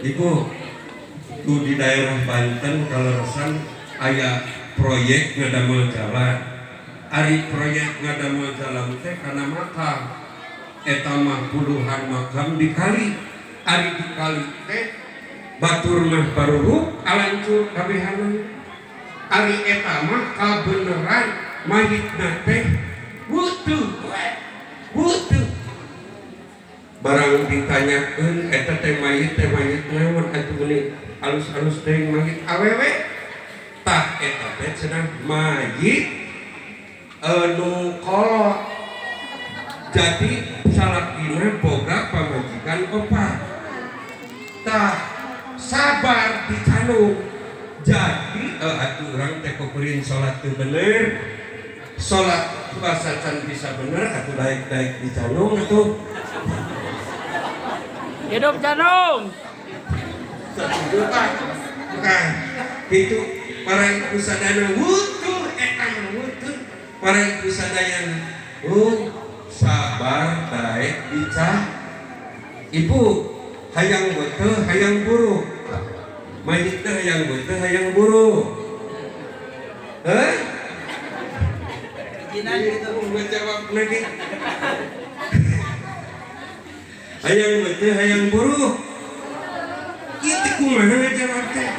Ibu tuh di daerah Banten kaleresan aya proyek ngadamel jalan. Ari proyek ngadamel jalan teh kana makam. Eta mah puluhan makam dikali. Ari dikali teh batur mah baruruk alancur kabehanana. Ari eta mah kabeneran mayitna teh butuh we. Butuh. Barang ditanyakeun eta teh mayit naon atuh meuni alus-alus teh mayit awewe. Tah eta teh cenah mayit anu kolot. Jadi salakina boga pamajikan opat. Tah sabar dicandung. Jadi atuh urang teh kukurin salat teu bener. Salat puasa can bisa bener atuh daek-daek dicandung atuh. Hidup Janung. Setuju Pak? Nah, itu para ibu sadayana wutuh eta mah wutuh. Para ibu sadayana sabar daek dicah. Ibu hayang butuh hayang buruk. Mayitna hayang butuh hayang buruk. Hah? Izinan gitu. Ngejawab lagi. Hayang butuh hayang buruk. Itu kumaha ngajawab teh?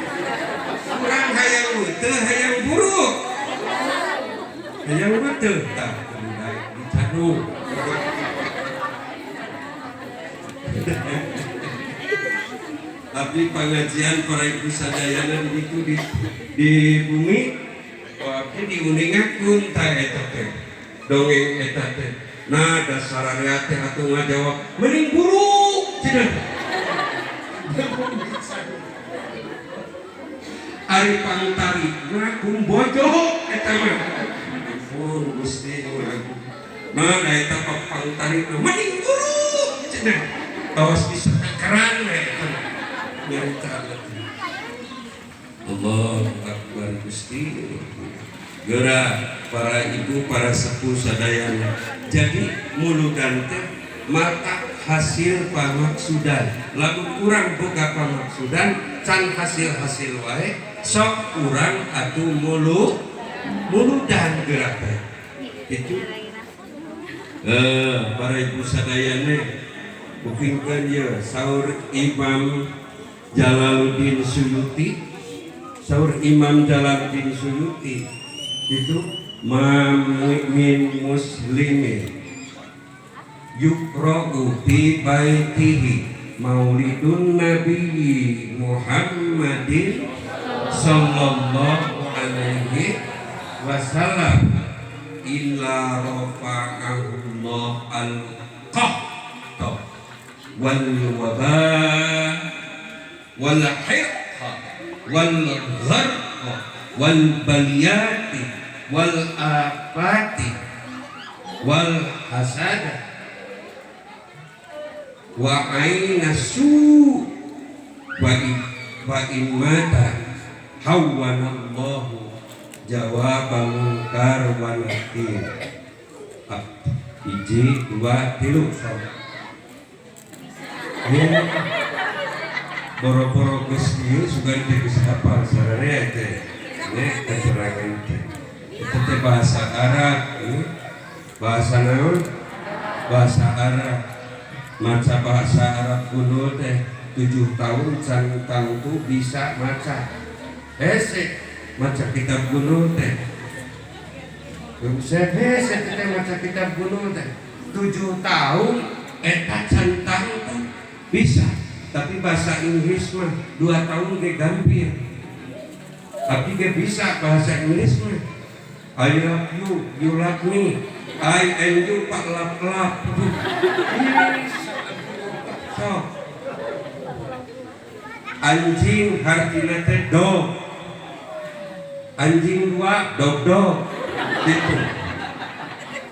Kurang hayang butuh hayang buruk. Hayang butuh tah kudu daek dicadung. Tapi pengajian para ibu sadayana di ditu di bumi waktu diuningakeun tah eta teh. Dongeng eta teh. Nah dasararea teh atuh ngajawab mending buruk cenah. Ari pangtarikna kumbojo eta mah. Ampun Gusti nu agung. Nah eta pangtarikna mending buruk cenah. Tawas bisa keran we eta mah. Nyarita Allahu Akbar Gusti. Geura para ibu para sepuh sadayana. Jadi muludan teh mata hasil pamaksudan. Lamun urang boga pamaksudan can hasil-hasil wae sok urang atuh muludan geura teh. Itu para ibu sadayana kupingkeun ieu saur Imam Jalaluddin Suyuti. Saur Imam Jalaluddin Suyuti itu ma min muslimin yuqra'u fi baitihi maulidun nabi Muhammadin sallallahu alaihi wasallam illa rafa'ahu Allah al-qahta wal waba wal hirqa wal gharqa wal baliyati wal afati wal hasada wa aina su wa in mata hawwanallahu jawaba munkar wa nakir. Hiji dua tilu sok. Boro-boro geus ieu sugan teh geus hafal sararea teh. Nya keterangan teh. Itu teh bahasa Arab, bahasa naon? Bahasa Arab. Maca bahasa Arab kuno teh 7 tahun can tangtu bisa maca. Hese maca kitab kuno teh. Hese teh maca kitab kuno teh 7 tahun eta can tangtu bisa. Tapi bahasa Inggris mah 2 tahun ge gampir. Tapi ge bisa bahasa Inggris mah. I love you, you love me. I and you pak lap lap. So, anjing hartina teh dog. Anjing 2 dog dog. Gitu.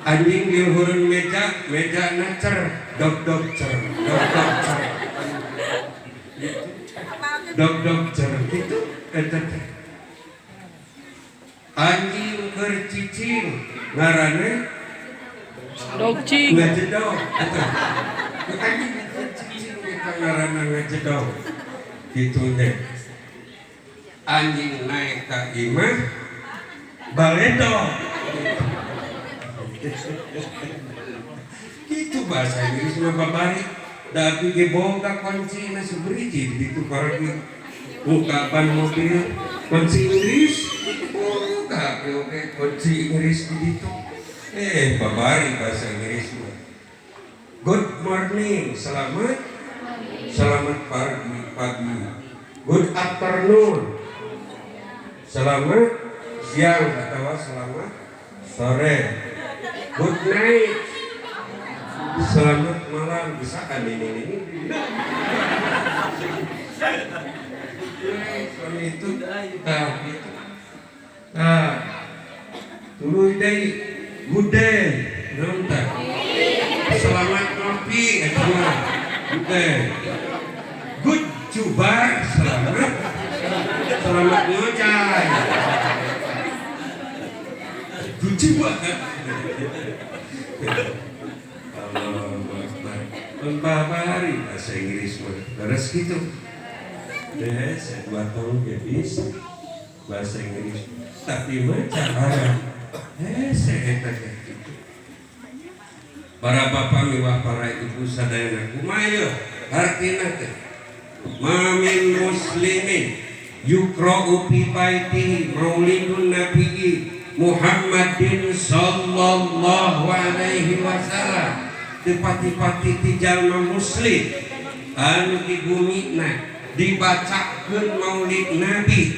Anjing di luhureun meja, meja na cer, dog dog cer, dog dog cer. Dog dog cer gitu eta teh. Anjing keur cicing ngaranna Dog cing. Ngajedog eta. Anjing keur cicing eta ngaranna ngajedog. Kitu nya. Anjing naik ka imah baledo. Itu bahasa Inggris mah babari. Da abdi ge boga kunci na sabariji di ditu paragi. Buka ban mobil kunci Inggris. Boga oge kunci Inggris di ditu. Babari bahasa Inggris mah. Good morning, selamat selamat pagi pagi. Good afternoon, selamat siang atau selamat sore. Good night, selamat malam. Bisa kan ini. Night, itu, nah gitu. Nah, tuluy deui, good day, naon tah? Selamat ngopi eta mah. Good day. Good cubar, selamat selamat ngocai. Good cubar. Allahu Akbar. Babari bahasa Inggris mah. Terus gitu. Deh, saya 2 tahun ge bisa bahasa Inggris. Tapi mah cara saya eta teh gitu. Para bapak miwah para ibu sadayana kumaha yeuh hartina teh? Ma min muslimin yuqra'u fi baitihi maulidun nabiyyi Muhammadin sallallahu alaihi wasallam. Teu pati-pati ti jalma muslim anu di bumina dibacakeun maulid nabi.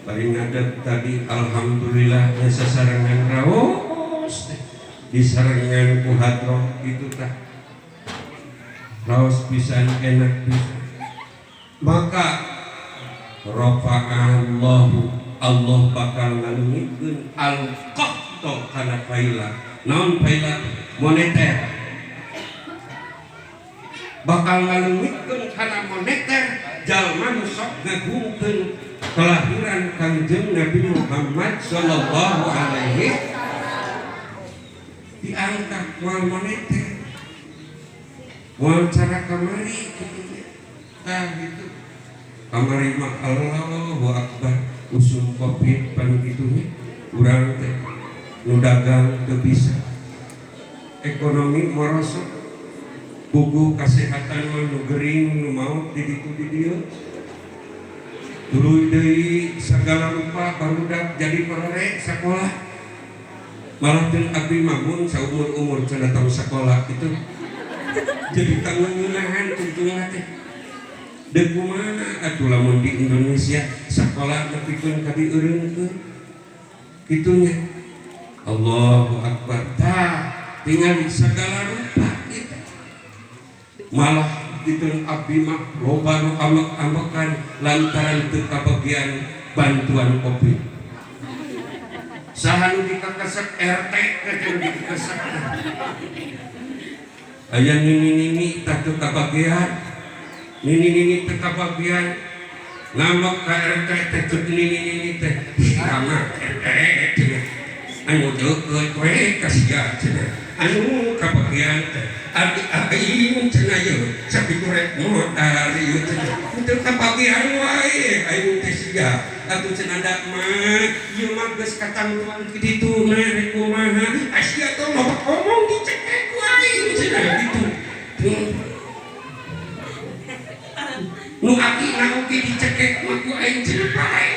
Bari ngadeg tadi alhamdulillah nya sasarengan raos teh disarengan ku hadroh kitu tah. Raos pisan enak pisan. Maka rafa'allahu, Allah bakal ngalungitkeun al-qahta kana paila. Naon paila? Moneter. Bakal ngalungitkeun kana moneter jalma nu sok ngagungkeun kelahiran Kangjeng Nabi Muhammad sallallahu alaihi diangkat moal moneter. Moal cara kamari kitu. Tah gitu. Kamari mah Allahu Akbar usum Covid pan kitu nya urang teh nu dagang teu bisa. Ekonomi merosot. Buku kesehatan mah nu gering nu maot di ditu di dieu. Tuluy deui sagala rupa barudak jadi parare sakola. Malah teu abdi mah mun saumur-umur cenah tong sakola kitu. Jadi kangeneunahan tungtungna teh. Deuk kumaha atuh lamun di Indonesia sakola nepikeun ka dieureunkeun. Kitu nya. Allahu Akbar. Tah tingali sagala rupa kitu. Malah ditun abdi mah loba nu ambek-ambekan lantaran teu kabagian bantuan Covid. Saha nu dikakesek RT teh nu dikakesek. Aya nini-nini tah teu kabagian. Nini-nini teu kabagian. Ngambek ka RT teh ceuk nini-nini teh. Hama RT cenah. Anu deukeut we ka sia cenah. Anu kabagian teh abdi aing cenah yeuh sakitu rek modal ieu cenah. Teu kabagian wae aing teh sia. Atuh cenah da mah ieu mah geus katangtuan ki ditu rek kumaha. Sia teh loba omong dicekek ku aing cenah kitu. Nu aki na oge dicekek mah ku aing cenah pae.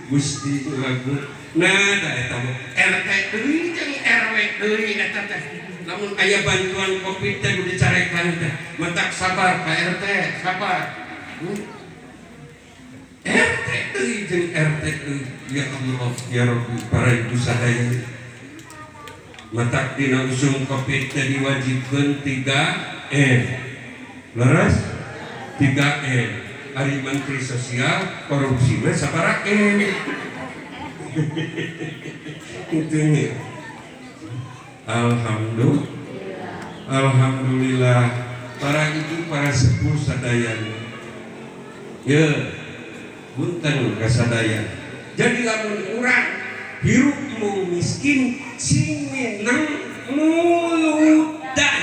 Gusti lagu. Nah, da eta mah RT deui jeung RW deui eta teh. Lamun aya bantuan Covid teh nu dicarekan teh, matak sabar Pak RT, sabar. RT deui jeung RT deui. Ya Allah, ya Rabbi, para ibu sadaya. Matak dina usum Covid teh diwajibkeun 3M. Leres? 3M. Ari Menteri Sosial korupsi mah sabaraha M. Itu nya. Alhamdulillah. Alhamdulillah para ibu para sepuh sadayana. Ya, punten kasadayana. Jadi lamun urang hirup mung miskin sing menang muludan.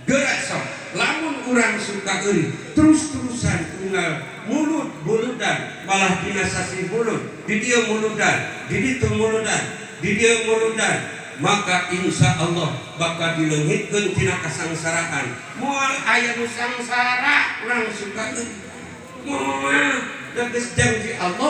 Gerak sok. Lamun urang suka euy terus-terusan unggal mulud muludan, malah dina sasih mulud di dieu muludan, di ditu muludan, di dieu muludan, maka insya Allah bakal dileungitkeun tina kasangsaraan. Moal aya nu sangsara urang suka euy, moal, da geus janji Allah.